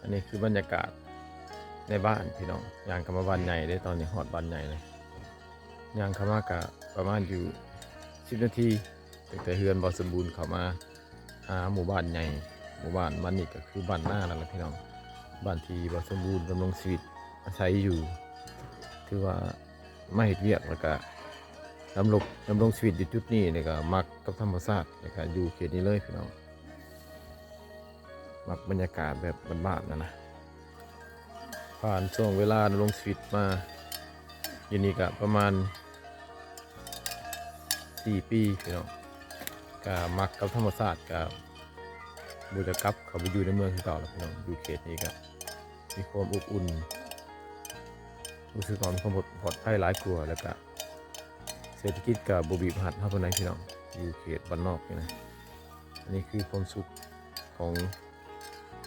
ອັນນີ້ຄືບັນຍາກາດໃນບ້ານພີ່ນ້ອງ. ຍ່າງເຂົ້າມາບ້ານໃຫຍ່ເດ້, ຕອນນີ້ຮອດບ້ານໃຫຍ່ແລ້ວ. ຍ່າງເຂົ້າມາກະປະມານຢູ່ສິບນາທີ ຕັ້ງແຕ່ເຮືອນບ່າວສົມບູນເຂົ້າມາຫາໝູ່ບ້ານໃຫຍ່. ໝູ່ບ້ານມັນນີ້ກະຄືບ້ານນານັ້ນແຫຼະພີ່ນ້ອງ, ບ້ານທີ່ບ່າວສົມບູນດຳລົງຊີວິດອາໄສຢູ່. ຖືວ່າມາເຮັດວຽກ ແລ້ວກະດຳລົງ ດຳລົງຊີວິດຢູ່ຈຸດນີ້, ແລ້ວກະມັກກັບທຳມະຊາດ, ແລ້ວກະຢູ່ເຂດນີ້ເລີຍພີ່ນ້ອງ. ມັກບັນຍາກາດແບບບ້ານໆ ນັ້ນນະ. ຜ່ານຊ່ວງເວລາດຳລົງຊີວິດມາຢູ່ນີ້ກະປະມານສີ່ປີພີ່ນ້ອງ, ກະມັກກັບທຳມະຊາດ, ກະບໍ່ຢາກກັບເຂົ້າໄປຢູ່ໃນເມືອງຄືເກົ່າແລ້ວພີ່ນ້ອງ. ຢູ່ເຂດນີ້ກະມີຄວາມອົບອຸ່ນ, ຮູ້ສຶກວ່າມີຄວາມປອດໄພຫຼາຍກວ່າ, ແລ້ວກະເສດຖະກິດກະບໍ່ບີບຮັດເຮົາປານໃດພີ່ນ້ອງ, ຢູ່ເຂດບ້ານນອກນີ້ນະ. ອັນນີ້ຄືຄວາມສຸກຂອງ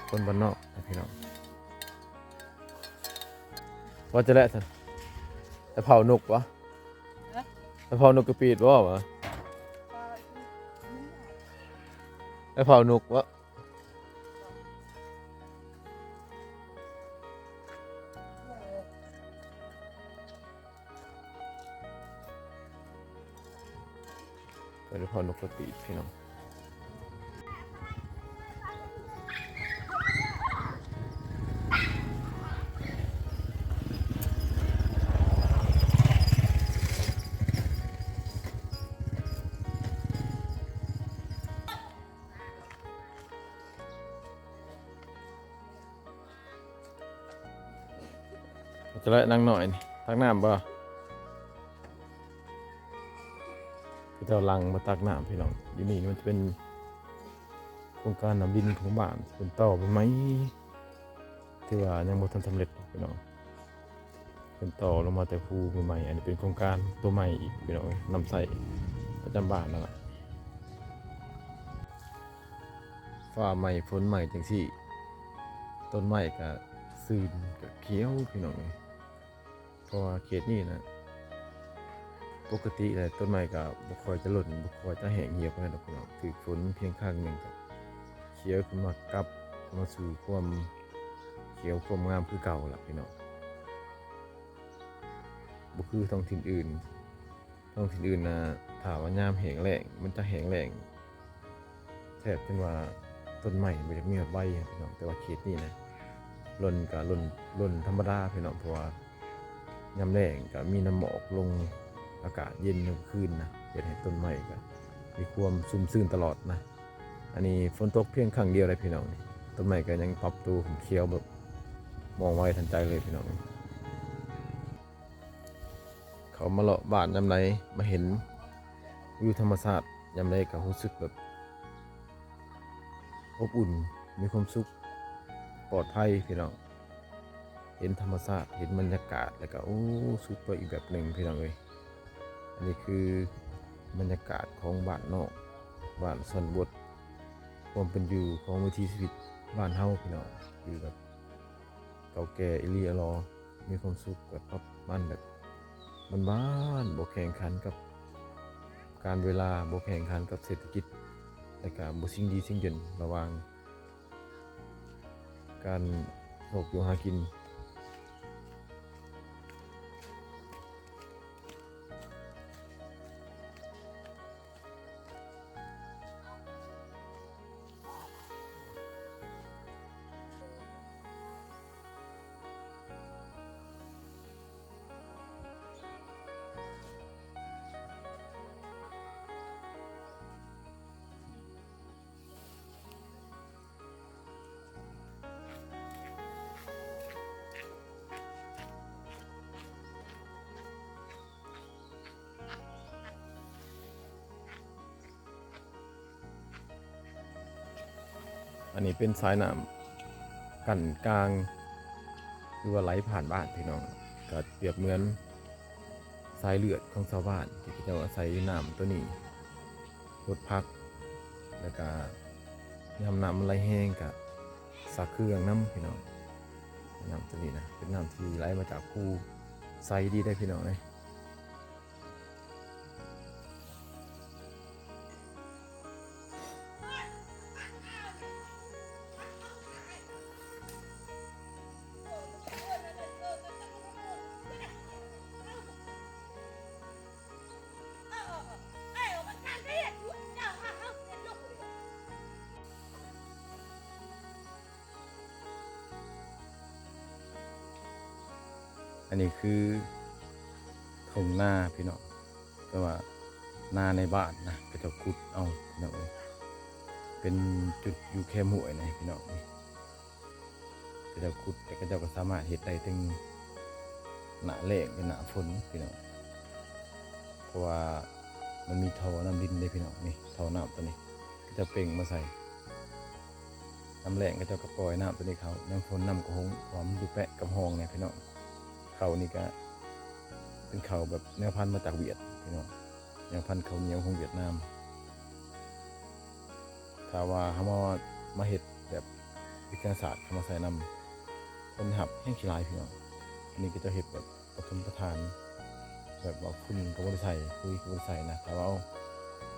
ຄົນບ້ານນອກນະພີ່ນ້ອງ. ວ່າຈະແລະຊັ້ນ ໄປເຝົ້ານົກວະ? ຮະ? ໄປເຝົ້ານົກກະປີດບໍ່ວະ? ໄປເຝົ້ານົກວະ? ໂດຍສະເພາະນົກກະປີດພີ່ນ້ອງ. ຈະໄດ້ນາງນ້ອຍນີ້ ຕັກນ້ຳບໍ່? ເຂົາເຈົ້າຫຼັ່ງມາຕັກນ້ຳພີ່ນ້ອງ. ຢູ່ນີ້ມັນຈະເປັນໂຄງການນ້ຳລິນຂອງບ້ານ ເພິ່ນຕໍ່ໃໝ່ໆ ຖືວ່າຍັງບໍ່ທັນສຳເລັດພີ່ນ້ອງ. ເພິ່ນຕໍ່ລົງມາແຕ່ພູໃໝ່ໆ. ອັນນີ້ເປັນໂຄງການຕົວໃໝ່ອີກພີ່ນ້ອງເອີຍ, ນ້ຳໃຊ້ປະຈຳບ້ານນັ້ນລະ. ຟ້າໃໝ່ຝົນໃໝ່ຈັ່ງຊີ້ ຕົ້ນໄມ້ກະຊື່ນກະຂຽວພີ່ນ້ອງເອີຍ. ເພາະວ່າເຂດນີ້ນະ ປົກກະຕິແລ້ວຕົ້ນໄມ້ກະບໍ່ຄ່ອຍຈະຫຼົ່ນ ບໍ່ຄ່ອຍຈະແຫ້ງຫ່ຽວປານໃດດອກພີ່ນ້ອງ. ຖືກຝົນພຽງຄັ້ງໜຶ່ງກະຂຽວຂຶ້ນມາ ກັບເຂົ້າມາສູ່ຄວາມຂຽວຄວາມງາມຄືເກົ່າລະພີ່ນ້ອງ. ບໍ່ຄືທ້ອງຖິ່ນອື່ນ, ທ້ອງຖິ່ນອື່ນນະ ຖ້າວ່າຍາມແຫ້ງແລ້ງ ມັນຈະແຫ້ງແລ້ງ ແທບຈົນວ່າຕົ້ນໄມ້ບໍ່ຢາກມີຮອດໃບພີ່ນ້ອງ. ແຕ່ວ່າເຂດນີ້ນະ ຫຼົ່ນກະຫຼົ່ນ ຫຼົ່ນທຳມະດາພີ່ນ້ອງ, ເພາະວ່າຍາມແລ້ງກະມີນ້ຳໝອກລົງ, ອາກາດເຢັນໃນກາງຄືນນະ ເຮັດໃຫ້ຕົ້ນໄມ້ກະມີຄວາມຊຸ່ມຊື່ນຕະຫຼອດນະ. ອັນນີ້ຝົນຕົກພຽງຄັ້ງດຽວເດ້ພີ່ນ້ອງ, ຕົ້ນໄມ້ກະຍັງປັບໂຕຂຶ້ນຂຽວແບບ ມອງໄວທັນໃຈເລີຍພີ່ນ້ອງ. ເຂົ້າມາເລາະບ້ານຍາມໃດ ມາເຫັນວິວທຳມະຊາດຍາມໃດ ກໍຮູ້ສຶກແບບອົບອຸ່ນ ມີຄວາມສຸກ ປອດໄພພີ່ນ້ອງ. ເຫັນທຳມະຊາດ ເຫັນບັນຍາກາດ ແລ້ວກໍ ໂອ້ ສຸກໄປອີກແບບໜຶ່ງພີ່ນ້ອງເອີຍ. ອັນນີ້ຄືບັນຍາກາດຂອງບ້ານນອກ ບ້ານຊອນບົດ ຄວາມເປັນຢູ່ຂອງວິຖີຊີວິດບ້ານເຮົາພີ່ນ້ອງ, ຢູ່ແບບເກົ່າແກ່ອີ່ຫຼີອໍ ມີຄວາມສຸກແບບປະມານແບບບ້ານໆ ບໍ່ແຂ່ງຂັນກັບການເວລາ ບໍ່ແຂ່ງຂັນກັບເສດຖະກິດ ແລະກະບໍ່ຊິງດີຊິງເຢັນລະຫວ່າງການຊອກຢູ່ຫາກິນ. ອັນນີ້ເປັນສາຍນ້ຳກັ້ນກາງ ຫຼືວ່າໄຫຼຜ່ານບ້ານພີ່ນ້ອງ, ກໍປຽບເໝືອນສາຍເລືອດຂອງຊາວບ້ານ ທີ່ເຂົາເຈົ້າອາໄສນ້ຳຕົວນີ້ຫົດຜັກ, ແລ້ວກໍຍາມນ້ຳມັນໄຫຼແຮງກໍຊັກເຄື່ອງນຳພີ່ນ້ອງ. ນ້ຳຕົວນີ້ນະ ເປັນນ້ຳທີ່ໄຫຼມາຈາກພູ ໃສດີເດ້ພີ່ນ້ອງເອີຍ. ອັນນີ້ຄືທົ່ງນາພີ່ນ້ອງ ແຕ່ວ່ານາໃນບ້ານນະ ເຂົາເຈົ້າຂຸດເອົາພີ່ນ້ອງເອີຍ ເປັນຈຸດຢູ່ແຄມຫ້ວຍນະພີ່ນ້ອງ. ເຂົາເຈົ້າຂຸດ ແຕ່ເຂົາເຈົ້າກໍສາມາດເຮັດໄດ້ເຖິງໜ້າແລ້ງ ແລະ ໜ້າຝົນພີ່ນ້ອງ ເພາະວ່າມັນມີທໍ່ນ້ຳລິນເດ້ພີ່ນ້ອງ. ນີ້ທໍ່ນ້ຳໂຕນີ້ ເຂົາເຈົ້າເປັ່ງມາໃສ່ ຍາມແລ້ງເຂົາເຈົ້າກໍປ່ອຍນ້ຳໂຕນີ້ເຂົ້າ ຍາມຝົນນ້ຳກໍຫົງ ເພາະວ່າມັນຢູ່ແປະກັບຮ່ອງນີ້ພີ່ນ້ອງ. ເຂົ້ານີ້ກໍເປັນເຂົ້າແບບແນວພັນມາຈາກຫວຽດພີ່ນ້ອງ ແນວພັນເຂົ້າໜຽວຂອງຫວຽດນາມ. ຖ້າວ່າເຮົາມາ ມາເຮັດແບບວິທະຍາສາດເຂົ້າມາໃສ່ນຳ ຜົນຮັບແຮງຊິຫຼາຍພີ່ນ້ອງ. ອັນນີ້ເຂົາເຈົ້າເຮັດແບບປະຖົມປະຖານ ແບບວ່າຝຸ່ນກໍບໍ່ໄດ້ໃສ່ ປຸ໋ຍກໍບໍ່ໄດ້ໃສ່ນະ. ຖ້າວ່າເອົາ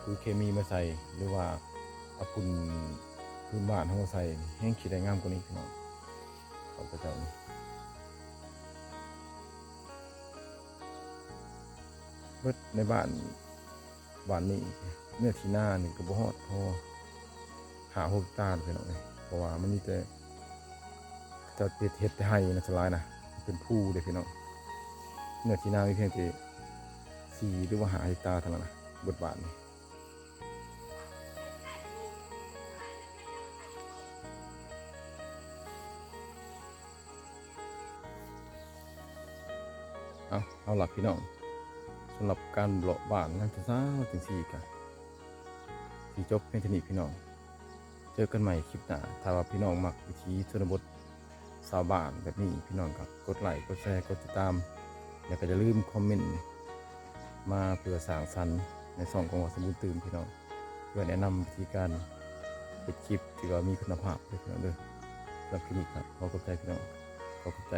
ປຸ໋ຍເຄມີມາໃສ່ ຫຼືວ່າເອົາຝຸ່ນພື້ນບ້ານເຮົາມາໃສ່ ແຮງຊິໄດ້ງາມກວ່ານີ້ພີ່ນ້ອງ. ເຂົ້າເຂົາເຈົ້ານີ້ ເບິດໃນບ້ານ ບ້ານນີ້ ເນື້ອທີ່ນານີ້ກໍບໍ່ຮອດພໍຫ້າຫົກເຮັກຕາພີ່ນ້ອງເອີຍ ເພາະວ່າມັນມີແຕ່ ເຂົາເຈົ້າເຮັດ ເຮັດແຕ່ໄຮ່ນະ ສ່ວນຫຼາຍນະ ເປັນພູເດ້ພີ່ນ້ອງ. ເນື້ອທີ່ນາມີພຽງແຕ່ສີ່ ຫຼືວ່າຫ້າເຮັກຕາເທົ່ານັ້ນນະ ເບິດບ້ານນີ້. ເອົາ ເອົາລະພີ່ນ້ອງ ສຳລັບການເລາະບ້ານຍາມເຊົ້າໆ ຈັ່ງຊີ້ກະຊິຈົບພຽງເທົ່ານີ້ພີ່ນ້ອງ. ເຈີກັນໃໝ່ຄລິບໜ້າ. ຖ້າວ່າພີ່ນ້ອງມັກວິຖີຊົນນະບົດຊາວບ້ານແບບນີ້ ພີ່ນ້ອງກໍກົດໄລ້ ກົດແຊ ກົດຕິດຕາມ ແລ້ວກໍຢ່າລືມຄອມເມັນມາເພື່ອສ້າງສັນໃນຊ່ອງຂອງເຮົາ ສົມບູນຕື່ມ ພີ່ນ້ອງ ເພື່ອແນະນຳວິທີການເຮັດຄລິບທີ່ວ່າມີຄຸນນະພາບເດີພີ່ນ້ອງເດີ. ສຳລັບຄລິບນີ້ກໍຂໍຂອບໃຈພີ່ນ້ອງ ຂໍຂອບໃຈ.